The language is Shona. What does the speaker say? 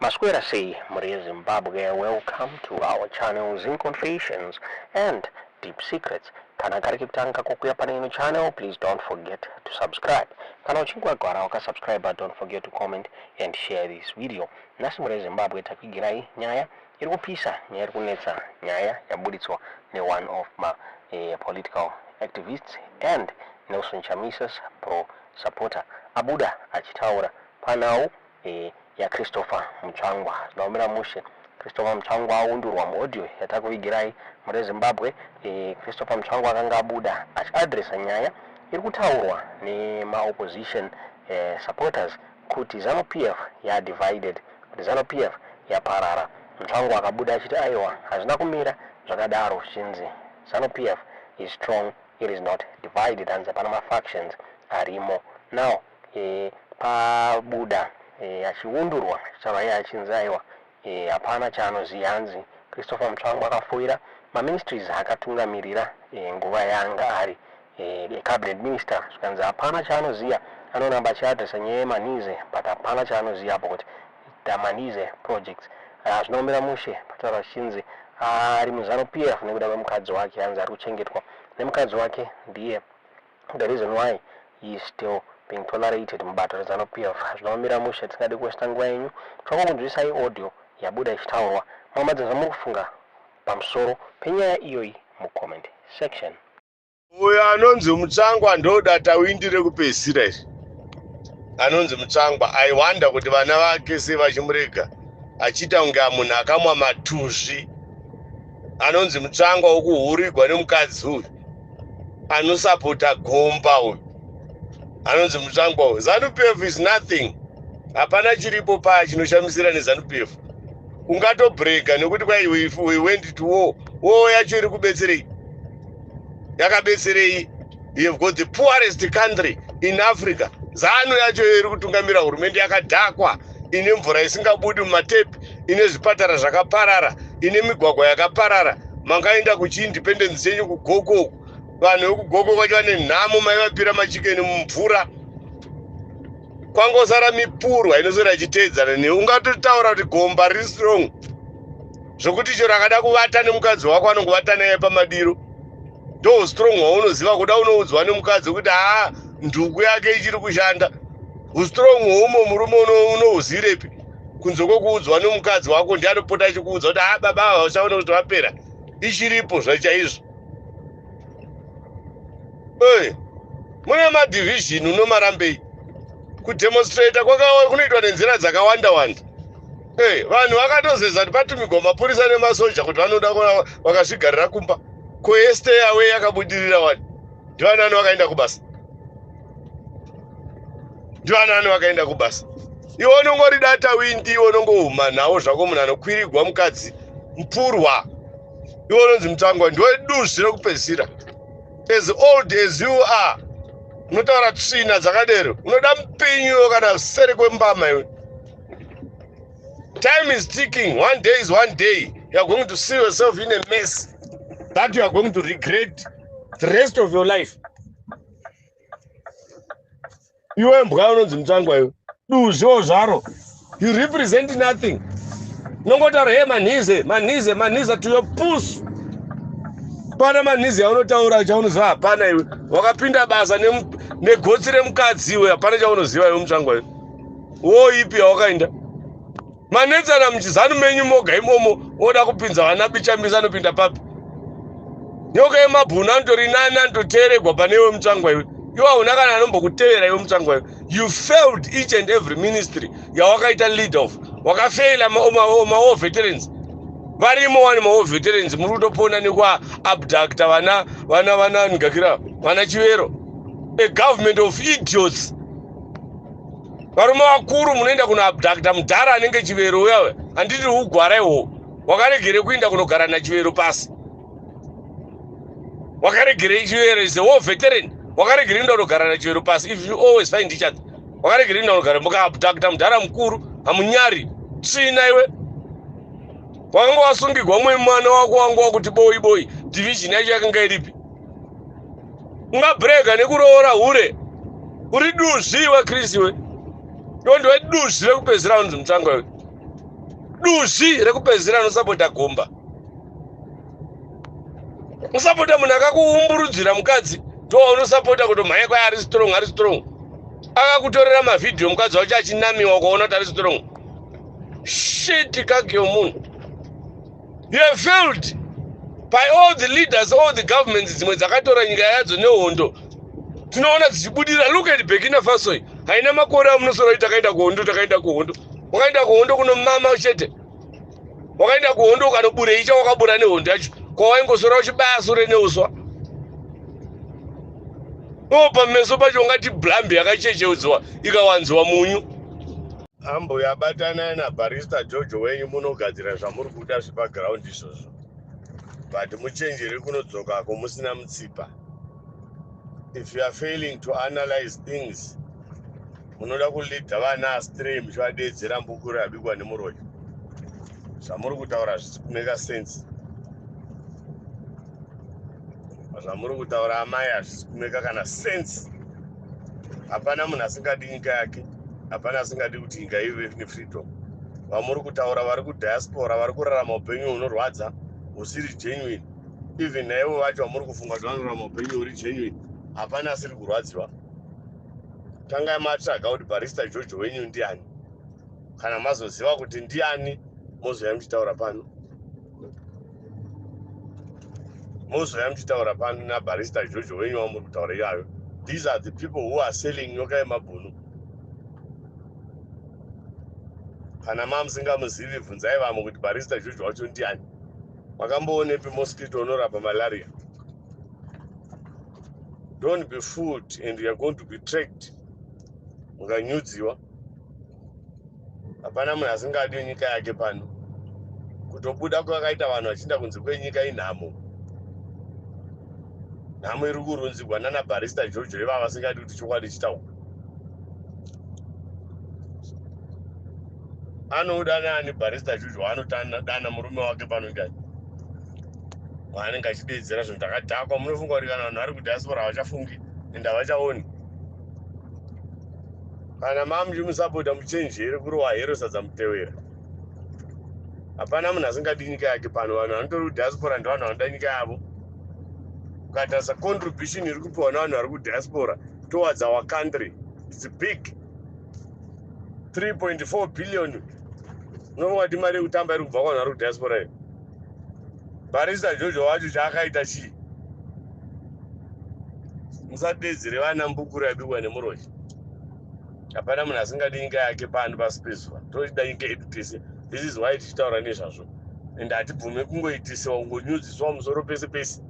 Maswera sei mhuri yeZimbabwe, welcome to our channel Zim Confessions and Deep Secrets. Kana kari kekutanga kokuya pane ino channel, please don't forget to subscribe. Kana uchinge wagara wakasubscribe, don't forget to comment and share this video. Nhasi mhuri yeZimbabwe takuigirai nyaya iri kupisa, nyaya iri kunetsa, nyaya yaburitswa ne-one of ma political activists and Nelson Chamisa's pro supporter abuda achitaura panhau yaChristopher Mutsvangwa. Zvaomera mushe, Christopher Mutsvangwa aundurwa muaudio yatakuvigirai mune Zimbabwe. Christopher Mutsvangwa akanga abuda achiadresa nyaya iri kutaurwa nemaopposition supporters kuti ZANU PF yadivided, kuti ZANU PF yaparara. Mutsvangwa akabuda achiti aiwa, hazvina kumira zvakadaro, zvichinzi ZANU PF is strong, it is not divided, hanzi hapana mafactions arimo. Now pabuda achiundurwa achitaura iye achinzi aiwa, hapana chaanoziva. Hanzi Christopher Mutsvangwa akafoira maministries akatungamirira nguva yaanga ari cabinet minister, zvikanzi hapana chaanoziva. Anoramba achiadresa nyaya yeManhize, but hapana chaanoziva apo kuti Manhize projects zvinoomera mushe. Pataura zvichinzi ari muZANU PF nekuda kwemukadzi wake, hanzi ari kuchengetwa nemukadzi wake, ndiye the reason why he is still being tolerated mubato reZANU PF. Zvinoomera mushe, tisingadi kuwesta nguva yenyu, twakukunzwisai audio yabuda ichitaurwa. Mamadza zvamuri kufunga pamusoro penyaya iyoyi mucomment section. Uyo anonzi Mutsvangwa ndoda tawindi rekupedzisira iri. Anonzi Mutsvangwa, aiwanda kuti vana vake sei vachimurega achiita kunge munhu akamwa matuzvi. Anonzi Mutsvangwa wokuhurigwa nemukadzi uyu anosapota gomba, uyu anonzi Mutsvangwa uyu. ZANU PF is nothing, hapana chiripo paya chinoshamisira neZANU PF. Ungatobhrega nekuti kwai we went to war. War yacho iri kubetserei? Yakabetserei? You have got the poorest country in Africa. ZANU yacho iri kutungamira hurumende yakadhakwa, ine mvura isingabudi mumatepi, ine zvipatara zvakaparara, ine migwagwa yakaparara. Mangaenda kuchiindependence chenyu kuGokwe, vanhu vekuGokwe kwacho vane nhamo, maivapira machikeni mumvura, kwangosara mipurwa inoswera ichiteedzana newe. Ungatotaura kuti gomba riri strong zvokuti chero akada kuvata nemukadzi wako anongovata naye pamadiro? Ndo strong hwaunoziva? Kuda unoudzwa nemukadzi kuti haa, nduku yake ichiri kushanda. Ustrong hwoumo murume unohuzirepi kunze kwokuudzwa nemukadzi wako? Ndiye anopota achikuudza kuti haa, baba ava uchaona kuti vapera, ichiripo zvachaizvo. Ey, mune madivision unomarambei? Kudemonstrata kunoitwa nenzira dzakawanda wanda. Ey, vanhu vakatozeza kuti patumigwa mapurisa nemasoja kuti vanoda vakazvigarira kumba. Koestay away yakabudirira wani? Ndivanani vakaenda kubasa? Ndivanani vakaenda kubasa? Iwe unongori data windi, iwe unongohuma nhau zvako, munhu anokwirigwa mukadzi mupurwa. Iwe unonzi Mutsvangwa ndiwe duzvi rekupedzisira. As old as you are, unotaura tsvina dzakadero. Unoda mupinyu kana seri kwembama iwe. Time is ticking. One day is one day you are going to see yourself in a mess that you are going to regret the rest of your life. Iwe mbwa unonzi Mutsvangwa, iwe duzviwo zvaro, you represent nothing. Unongotaura he Manhize, Manhize, Manhize to your puss. Pana Manhize yaunotaura chaunoziva hapana. Iwe wakapinda basa negotsi remukadzi iwe, hapana chaunoziva iwe Mutsvangwa. Iwe woipi yawakaenda? Manetsana muchizanu menyu moga imomo. Oda kupinza vana bichamisa, anopinda papi? Nyoka yemabhunu anotori nani anototeeregwa pane iwe Mutsvangwa iwe? Iwe hauna kana anombokutevera iwe Mutsvangwa iwe. You failed each and every ministry yawakaita lead of. Wakafeila mawar veterans varimo wani. Mawar veterans muri kutopona nekuabducta vana vana vana ngakira vana Chivero. A government of idiots. Varume vakuru munoenda kunoabducta mudhara anenge Chivero uyawe. Handiti ugwara ihwohwo? Wakaregere kuinda kunogara naChivero pasi? Wakaregerei? Chivero is a war veteran. Wakaregerei kuinda kunogara naChivero pasi? If you always find each other, wakaregerei kuinda kunogara mukaabducta mudhara mukuru? Hamunyari tsvina iwe. Wakanga wasungigwa mumwe mwana wako wanga wakuti boi boi. Division yacho yakanga iripi? Ungabhurega nekuroora hure? Uri duzvi iwe, Chris. Iwe iwe ndiwe duzvi rekupedzisira unonzi Mutsvangwa iwe. Duzvi rekupedzisira anosapota gomba. Usapota munhu akakuumburudzira mukadzi ndowaunosapota kutomhanya kwaye ari strong, ari strong. Akakutorera mavhidhiyo mukadzi wacho achinamiwa ukaona kuti ari strong. Shit kake yomunhu. You have failed by all the leaders, all the governments dzimwe dzakatora nyika yadzo nehondo. Tinoona dzichibudirira. Look at Burkina Faso, haina makore amunosora kuti takaenda kuhondo, takaenda kuhondo. Wakaenda kuhondo kunomama chete. Wakaenda kuhondo ukanobura icha wakabura nehondo yacho. Kwawaingosora uchibaya sure neuswa. O pameso pacho ungati blambi yakachecheudzwa ikawanziwa munyu. Ambuya batanai naBarista George wenyu munogadzira zvamuri kuda zvepaground izvozvo, but muchenjere kunodzokako musina mutsipa. If you are failing to analyze things, munoda kuleada vana astray muchivadeedzera mbukuro yabikwa nemuroyi. Zvamuri kutaura hazvisi kumeka sense. Zvamuri kutaura amai hazvisi kumeka kana sense. Hapana munhu asingadi nyika yake, hapana asingadi kuti nyika ive nefreedom. Vamuri kutaura vari kudiaspora vari kurarama upenyu hunorwadza husiri genuine. Even naivo vacho vamuri kufunga kuti vanorarama upenyu huri genuine, hapana asiri kurwadziwa. Tangai matsvaga kuti Barista George wenyu ndiani. Kana mazoziva kuti ndiani, mozouya muchitaura pano. Mozouya muchitaura pano naBarista George wenyu wamuri kutaura iyayo. These are the people who are selling nyoka yemabhunu. Kana mamusingamuzivi, bvunzai vamwe kuti Barista George wacho ndiani. Makamboonepi mosquito unorapa malaria? Don't be fooled and you are going to be tracked. Mukanyudziwa. Hapana munhu asingadi nyika yake pano. Kutobuda kwakaita vanhu vachienda kunze kwenyika inhamo. Nhamo iri kurunzirwa nana Barista George ivava vasingadi kuti chokwadi chitaurwe. Anoda nani Barista George waanodana murume wake pano ndiani? Waanenge achideedzera zvinhu zvakadhakwa. Munofunga kuti kana vanhu vari kudiaspora havachafungi ende havachaoni? Kana mamuchimusapota muchenjere kurowa hero sadza mutewera. Hapana munhu asingadi nyika yake pano. Vanhu vanotori kudiaspora ndivanhu vanoda nyika yavo. Ukatarisa contribution iri kupiwa nevanhu vari kudiaspora towards our country, it's big. 3.4 billion. Unofunga kuti mari yekutamba iri kubva kuvanhu vari kudiaspora iyo? Barista George wacho chaakaita chii? Musadeedzere vana mbukuro yabikwa nemuroyi. Hapana munhu asingadi nyika yake pano pasi pezuva. Tochida nyika yedu tese. This is why tichitaura nezvazvo. And hatibvume kungoitisiwa kungonyudziswa musoro pese pese.